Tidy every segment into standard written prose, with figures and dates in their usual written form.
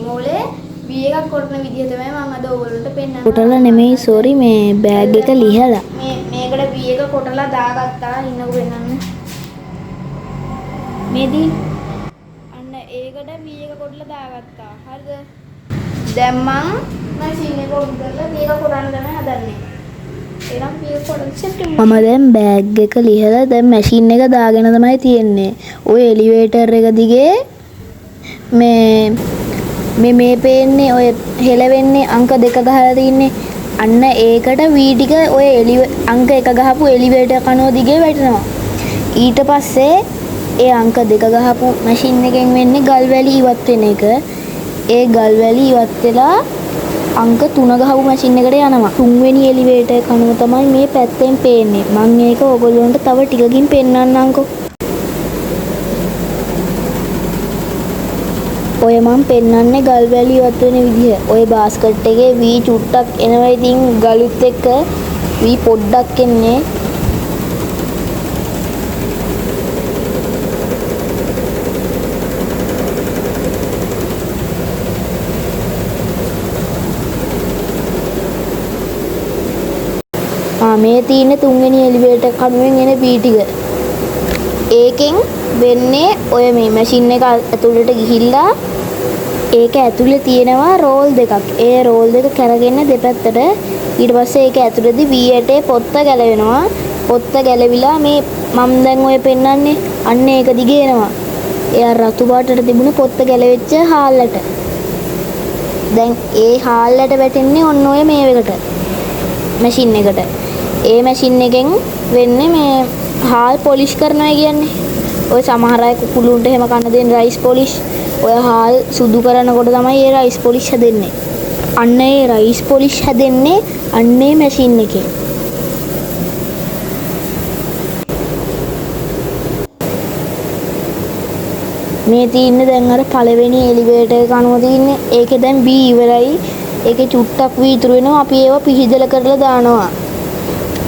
මොලේ වී එකක් කොටන විදිහ තමයි මම අද ඕගොල්ලන්ට පෙන්නන්න. කොටලා නෙමෙයි, සෝරි, මේ බෑග් එක ලිහලා. මේ මේකට වී එක කොටලා දාගත්තා. ඉන්නකෝ පෙන්නන්න. මේදී අන්න ඒකට වී එක කොටලා දාගත්තා. හරිද? දැන් මං මැෂින් එක ඔන් කරලා වී එක කොටන්න තමයි හදන්නේ. එහෙනම් වී එක කොටන සෙට් වෙමු. මම දැන් බෑග් එක ලිහලා දැන් මැෂින් එක දාගෙන තමයි තියෙන්නේ. ඔය එලිවේටර් එක දිගේ මේ මේ මේ පේන්නේ ඔය හෙලවෙන්නේ අංක 2 ගහලා තින්නේ. අන්න ඒකට වී ටික ඔය අංක 1 ගහපු එලිවේටර් කනුව දිගේ වැටෙනවා. ඊට පස්සේ ඒ අංක 2 ගහපු මැෂින් එකෙන් වෙන්නේ ගල් වැලි ඉවත් වෙන එක. ඒ ගල් වැලි ඉවත් වෙලා අංක 3 ගහපු මැෂින් එකට යනවා. තුන්වෙනි එලිවේටර් කනුව තමයි මේ පැත්තෙන් පේන්නේ. මං ඒක ඔයගොල්ලන්ට තව ටිකකින් පෙන්නන්නම්කෝ. ඔය මං පෙන්නන්නේ ගල් වැලි ඉවත් වෙන විදිහ. ඔය බාස්කට් එකේ වී චුට්ටක් එනවා. ඉතින් ගලුත් එක්ක වී පොඩ්ඩක් එන්නේ. මේ තියෙන තුන්වෙනි එලිවේටර් කණුවෙන් එන වී ටික. ඒකෙන් වෙන්නේ ඔය මේ මැෂින් එක ඇතුළට ගිහිල්ලා ඒක ඇතුලේ තියෙනවා රෝල් දෙකක්. ඒ රෝල් දෙක කැරගෙන දෙපැත්තට. ඊට පස්සේ ඒක ඇතුළේදී වී ඇටේ පොත්ත ගැලවෙනවා. පොත්ත ගැලවිලා මේ මම දැන් ඔය පෙන්නන්නේ අන්න ඒක දිගේ එනවා. ඒ අර රතු පාටට තිබුණ පොත්ත ගැලවෙච්ච හාල්ලට. දැන් ඒ හාල්ලට වැටෙන්නේ ඔන්න ඔය මේ එකට. මැෂින් එකට. ඒ මැෂින් එකෙන් වෙන්නේ මේ හාල් පොලිෂ් කරනවා කියන්නේ. ඔය සමහර අය කුකුළුන්ට එහෙම කන්න දෙන රයිස් පොලිෂ්. ඔය හාල් සුදු කරනකොට තමයි ඒ රයිස් පොලිෂ් හැදෙන්නේ. අන්න ඒ රයිස් පොලිෂ් හැදෙන්නේ අන්න ඒ මැෂින් එකෙන්. මේ තියෙන්නේ දැන් අර පළවෙනි එලිවේටර් එක අනුව තියෙන්නේ. ඒකේ දැන් වී ඉවරයි. ඒකේ චුට්ටක් වී ඉතුරු වෙනවා. අපි ඒවා පිහිදල කරලා දානවා.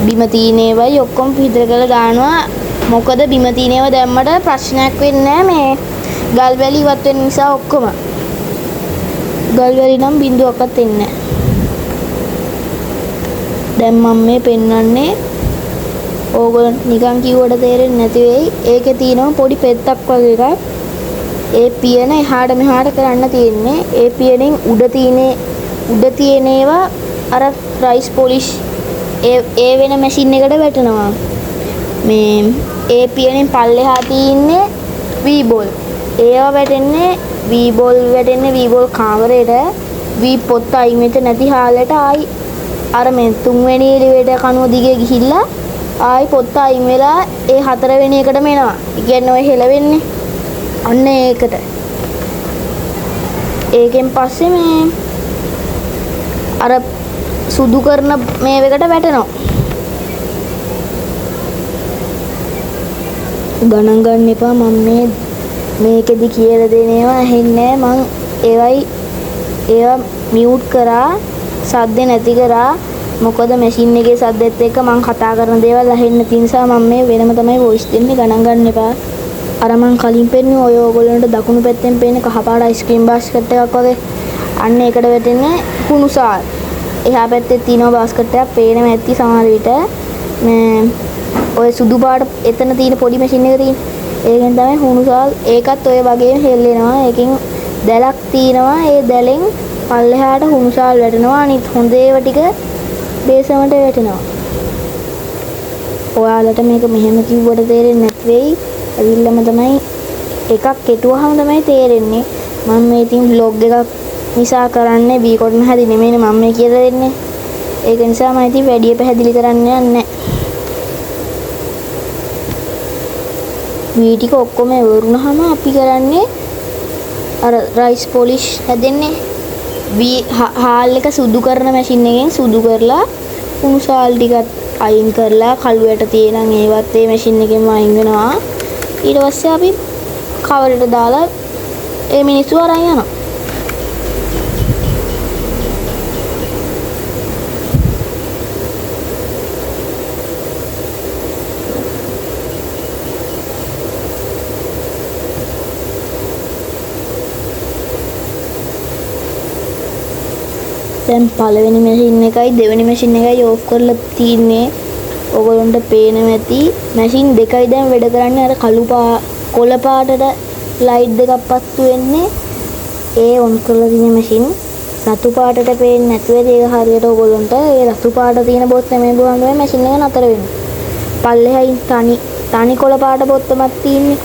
බිම තියෙන ඒවායි ඔක්කොම පිහිදල කරලා දානවා. මොකද බිම තියෙන ඒවා දැම්මට ප්‍රශ්නයක් වෙන්නේ නෑ. මේ ගල් වැලි ඉවත් වෙන නිසා ඔක්කොම. ගල් වැලි නම් බින්දුවක්වත් එන්නේ නෑ. දැන් මම මේ පෙන්වන්නේ ඕගොල්ලන්ට නිකන් කිව්වට තේරෙන්නේ නැති වෙයි. ඒකේ තියෙනවා පොඩි පෙත්තක් වගේ එකක්. ඒ පියන එහාට මෙහාට කරන්න තියෙන්නේ. ඒ පියනෙන් උඩ තියෙන ඒවා අර රයිස් පොලිෂ් ඒ වෙන මැෂින් එකට වැටෙනවා. මේ ඒ පියනෙන් පල්ලෙහා තියෙන්නේ වී බෝල්. ඒවා වැටෙන්නේ වී බෝල් වැටෙන්නේ වී බෝල් කාමරේට. වී පොත්ත අයින් වෙච්ච නැති හාලට ආයි අර මේ තුන්වෙනි එලිවේටර් කනුව දිගේ ගිහිල්ලා ආයි පොත්ත අයින් වෙලා ඒ හතරවෙනි එකටම එනවා. ඒ කියන්නේ ඔය හෙලවෙන්නේ අන්න ඒකට. ඒකෙන් පස්සේ මේ අර සුදු කරන මේ එකට වැටෙනවා. ගණන් ගන්න එපා. මම මේකෙදි කියලා දෙන ඒවා ඇහෙන්නේ නෑ. මං ඒවා මියුට් කරා, සද්ද නැති කරා. මොකද මැෂින් එකේ සද්දෙත් එක්ක මං කතා කරන දේවල් ඇහෙන්නේ නැති නිසා මං මේ වෙනම තමයි වොයිස් දෙන්නේ. ගණන් ගන්න එපා. අර මං කලින් පෙන්නුවේ ඔය ඕගොල්ලන්ට දකුණු පැත්තෙන් පේන කහපාට අයිස්ක්‍රීම් බාස්කට් එකක් වගේ. අන්න ඒකට වැටෙන්නේ කුණුසාල්. එහා පැත්තේ තියෙනවා බාස්කට් එකක් පේනවා ඇති සමහර විට. මේ ඔය සුදු පාට එතන තියෙන පොඩි මැෂින් එක තියෙන. ඒකෙන් තමයි හුණුසාල්. ඒකත් ඔය වගේම හෙල්ලෙනවා. ඒකෙන් දැලක් තියෙනවා. ඒ දැලෙන් පල්ලෙහාට හුණුසාල් වැටෙනවා. අනිත් හොඳ ඒවා ටික බේසමට වැටෙනවා. ඔයාලට මේක මෙහෙම කිව්වට තේරෙන්නේ නැති වෙයි. ඇවිල්ලාම තමයි එකක් කෙටුවහම තමයි තේරෙන්නේ. මම මේ ඉතින් ව්ලොග් එකක් නිසා කරන්නේ වී කොටන හැටි නෙමෙයිනේ මම මේ කියලා දෙන්නේ. ඒක නිසා මම ඉතින් වැඩි පැහැදිලි කරන්න යන්නේ නැහැ. වී ටික ඔක්කොම ඉවරුනහම අපි කරන්නේ අර රයිස් පොලිෂ් හැදෙන්නේ. වී හාල් එක සුදු කරන මැෂින් එකෙන් සුදු කරලා කුණු සාල් ටිකත් අයින් කරලා කළු ඇට තියෙනම් ඒවත් ඒ මැෂින් එකෙන්ම අයින් වෙනවා. ඊට පස්සේ අපි කවරට දාලා ඒ මිනිස්සු අරන් යනවා. දැන් පළවෙනි මැෂින් එකයි දෙවෙනි මැෂින් එකයි ඕෆ් කරලා තින්නේ. ඔයගොල්ලන්ට පේනවා ඇති මැෂින් දෙකයි දැන් වැඩ කරන්නේ. අර කළු කොළ පාටට ලයිට් දෙකක් පත්තු වෙන්නේ ඒ ඔන් කරලා තියෙන මැෂින්. රතු පාටට පේන්නේ නැතුව ඇති ඒක හරියට ඔයගොල්ලන්ට. ඒ රතු පාට තියෙන බොත්තම එබුවම තමයි මැෂින් එක නතර වෙන්නේ. පල්ලෙහායින් තනි තනි කොළ පාට බොත්තමක් තියෙන්නේ.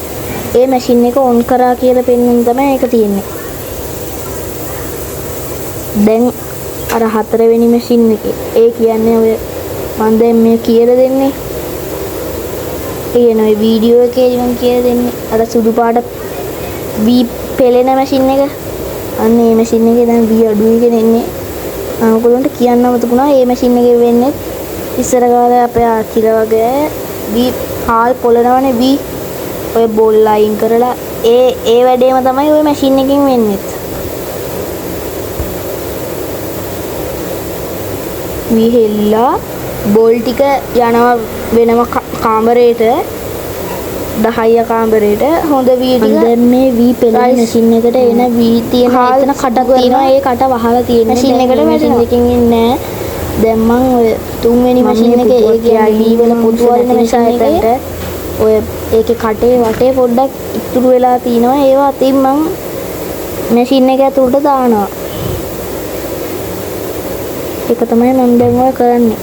ඒ මැෂින් එක ඔන් කරා කියලා පෙන්වන්න තමයි ඒක තියෙන්නේ. දැන් අර හතරවෙනි මැෂින් එකේ, ඒ කියන්නේ ඔය මං දැන් මේ කියලා දෙන්නේ, ඒ කියන්නේ ඔය වීඩියෝ එකේදී මං කියලා දෙන්නේ අර සුදු පාට වී පෙලෙන මැෂින් එක. අන්න ඒ මැෂින් එකේ දැන් වී අඩුයි එන්නේ. ඔයගොල්ලන්ට කියන්න අමතක වුණා මේ මැෂින් එකේ වෙන්නේ ඉස්සර කාලේ අපේ ආච්චිලා වගේ වී හාල් පොළනවනේ වී ඔය බොල් අයින් කරලා ඒ ඒ වැඩේම තමයි ඔය මැෂින් එකෙන් වෙන්නේ. වී හෙල්ලලා බොල් ටික යනවා වෙනම කාමරේට, 10 කාමරේට. හොඳ වී ටික දැන් මේ වී පෙළෙන මැෂින් එකට එන වී තියෙන එතන කටක් තියෙනවා. ඒ කට වහලා තියෙන්නේ මැෂින් එකට මැෂින් එකෙන් එන්නේ නෑ. දැන් මං ඔය තුන්වෙනි මැෂින් එකේ, ඒ කියන්නේ වී වල පොතු අරින මැෂින් එකේ ඔය ඒකේ කටේ වටේ පොඩ්ඩක් ඉතුරු වෙලා තිනවා. ඒවා අතින් මං මැෂින් එක ඇතුළට දානවා. ඒක තමයි මම දැන් ඔය කරන්නේ.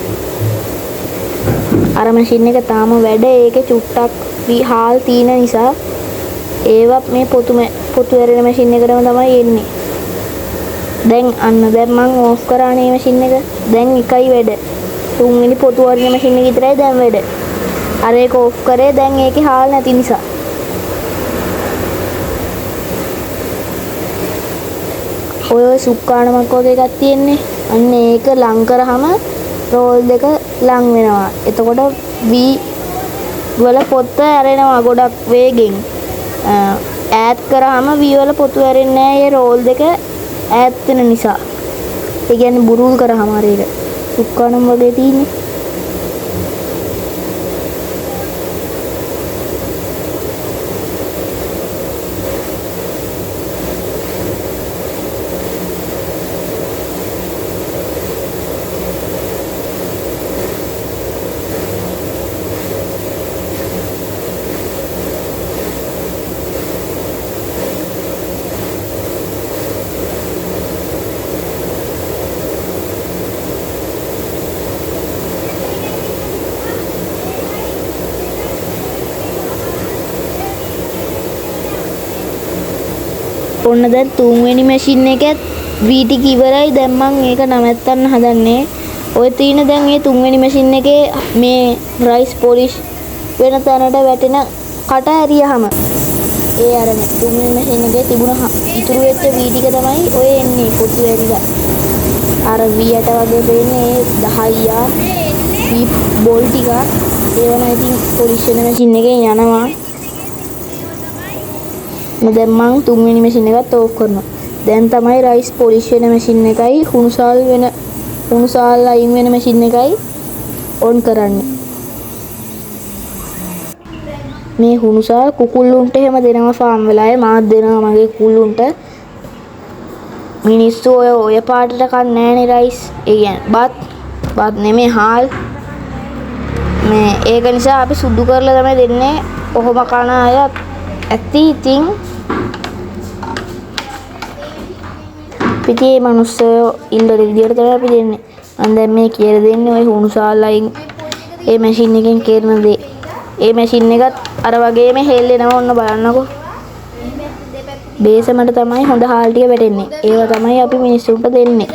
අර මැෂින් එක තාම වැඩ. ඒකේ චුට්ටක් හාල් තියෙන නිසා ඒවා මේ පොතු ඇරෙන මැෂින් එකටම තමයි එන්නේ. දැන් අන්න දැන් මං ඕෆ් කරානේ මේ මැෂින් එක. දැන් එකයි වැඩ. තුන්වෙනි පොතු අරින මැෂින් එක විතරයි දැන් වැඩ. අර ඒක ඕෆ් කරේ දැන් ඒකේ හාල් නැති නිසා. ඔය සුක්කානමක් වගේ එකක් තියෙන්නේ. අන්න ඒක ලං කරාම රෝල් දෙක ලං වෙනවා. එතකොට වී වල පොත්ත ඇරෙනවා ගොඩක් වේගෙන්. ඈත් කරාම වී වල පොතු ඇරෙන්නේ නෑ ඒ රෝල් දෙක ඈත් වෙන නිසා. ඒ කියන්නේ බුරුල් කරාම අර ඒක සුක්කානම් වගේ තියෙන්නේ. ඔන්න දැන් තුන්වෙනි මැෂින් එකත් වී ටික ඉවරයි. දැන් මං ඒක නවත්තන්න හදන්නේ. ඔය තියෙන දැන් මේ තුන්වෙනි මැෂින් එකේ මේ රයිස් පොලිෂ් වෙන තැනට වැටෙන කට ඇරියහම ඒ අර තුන්වෙනි මැෂින් එකේ තිබුණ ඉතුරු වෙච්ච වී ටික තමයි ඔය එන්නේ පොතු ඇරිලා. අර වී ඇට වගේ පේන්නේ ඒ 10 වී බෝල් ටික. ඒව නම් ඉතින් පොලිෂ් වෙන මැෂින් එකෙන් යනවා. දැන් මං තුන්වෙනි මැෂින් එකත් ඕෆ් කරනවා. දැන් තමයි රයිස් පොලිෂ් වෙන මැෂින් එකයි හුණුසාල් අයින් වෙන මැෂින් එකයි ඔන් කරන්නේ. මේ හුණුසාල් කුකුල්ලුන්ට එහෙම දෙනවා ෆාම් වෙලාවේ. මාත් දෙනවා මගේ කුකුල්ලුන්ට. මිනිස්සු ඔය පාටට කන්නේ නෑනේ රයිස්. ඒ කියන්නේ බත් නෙමෙයි හාල්. මේ ඒක නිසා අපි සුදු කරලා තමයි දෙන්නේ. ඔහොම කන අය ඇති ඉතින්. පිටේ මනුස්සයෝ ඉල්ලන විදියට තමයි අපි දෙන්නේ. මං දැන් මේ කියලා දෙන්නේ ඔය හුණුසාල් අයින් ඒ මැෂින් එකෙන් කරන දේ. ඒ මැෂින් එකත් අර වගේම හෙල්ලෙනවා. ඔන්න බලන්නකෝ. බේසමට තමයි හොඳ හාල් ටික වැටෙන්නේ. ඒවා තමයි අපි මිනිස්සුන්ට දෙන්නේ.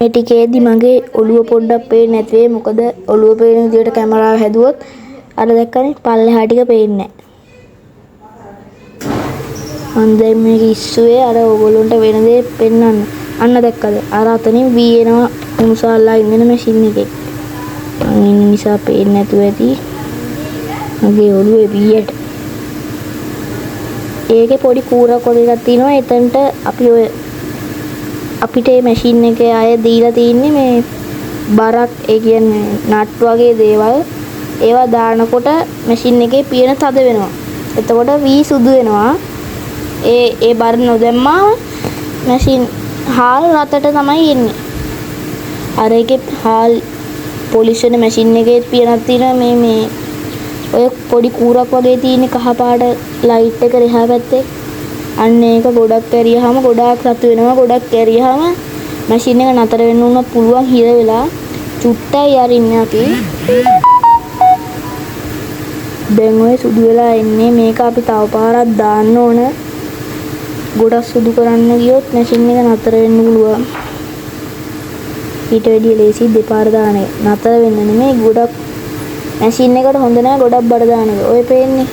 මේ ටිකේදි මගේ ඔළුව පොඩ්ඩක් පේන්නේ නැති වෙයි. මොකද ඔළුව පේන විදියට කැමරාව හැදුවොත් අර දැක්කනේ පල්ලෙහා ටික පේන්නේ නැහැ. මං දැන් මේක ඉස්සුවේ අර ඕගොල්ලන්ට වෙන දේ පෙන්වන්න. අන්න දැක්කද? අර අතනින් වී එනවා හුණුසාල් අයින් වෙන මැෂින් එකේ. මං ඉන්න නිසා පේන්නේ නැතුව ඇති. මගේ ඔළුවේ වී ඇට. ඒකේ පොඩි කූරක් වගේ එකක් තියෙනවා. එතනට අපි ඔය අපිට මේ මැෂින් එකේ අය දීලා තින්නේ මේ බරක්, ඒ කියන්නේ නට් වගේ දේවල්. ඒවා දානකොට මැෂින් එකේ පියන තද වෙනවා. එතකොට වී සුදු වෙනවා. ඒ බර නොදැම්මාම මැෂින් හාල් රතට තමයි එන්නේ. අර එකේ හාල් පොලිෂ් වෙන මැෂින් එකේ පියනක් තියෙනවා මේ මේ ඔය පොඩි කූරක් වගේ තියෙන කහ පාට ලයිට් එක එහා පැත්තේ. අන්න ඒක ගොඩක් ඇරියාම ගොඩාක් රතු වෙනවා. ගොඩක් ඇරියාම මැෂින් එක නතර වෙන්න උනත් පුළුවන් හිර වෙලා. චුට්ටයි අරින්නේ අපි. දැන් ඔය සුදු වෙලා එන්නේ. මේක අපි තව පාරක් දාන්න ඕන. ගොඩක් සුදු කරන්න ගියොත් මැෂින් එක නතර වෙන්න පුළුවන්. ඊට වැඩිය ලේසි දෙපාර දාන එක. නතර වෙන්න නෙමෙයි, ගොඩක් මැෂින් එකට හොඳ නෑ ගොඩක් බර දාන එක. ඔය පේන්නේ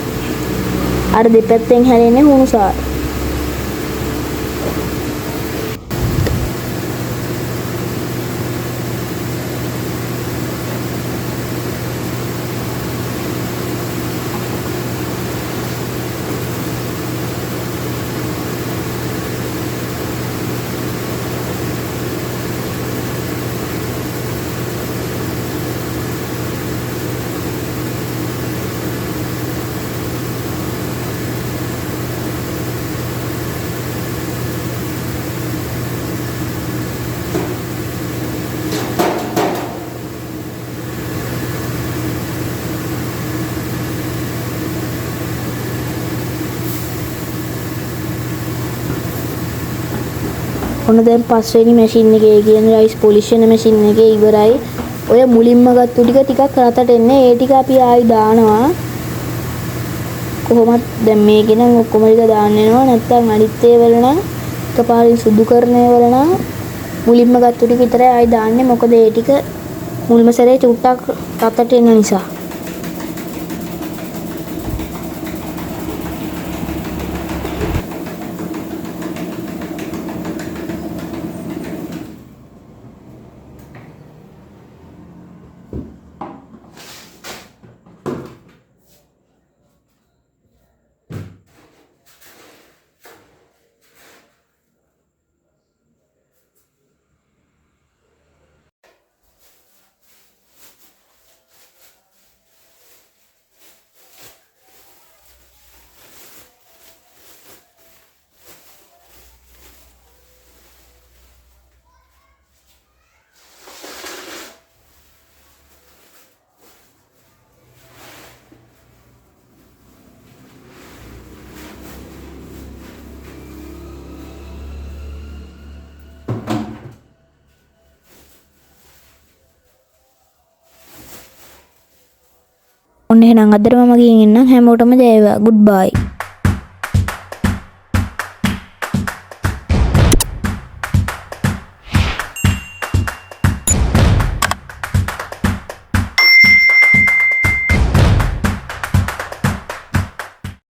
අර දෙපැත්තෙන් හැලෙන්නේ හුණු සාර. ඔන්න දැන් පස්වෙනි මැෂින් එකේ කියන්නේ රයිස් පොලිෂ් වෙන මැෂින් එකේ ඉවරයි. ඔය මුලින්ම ගත්තු ටික ටිකක් රතට එන්නේ. ඒ ටික අපි ආයි දානවා. කොහොමත් දැන් මේකේ නම් ඔක්කොම ටික දාන්න වෙනවා. නැත්තම් අනිත් ඒවල නම් එකපාරින් සුදු කරන ඒවල නම් මුලින්ම ගත්තු ටික විතරයි ආයි දාන්නේ. මොකද ඒ ටික මුල්ම සැරේ චුට්ටක් රතට එන නිසා. ඔන්න එහෙනම් අදට මම ගිහින් එන්නම්. හැමෝටම ජය වේවා. Good bye.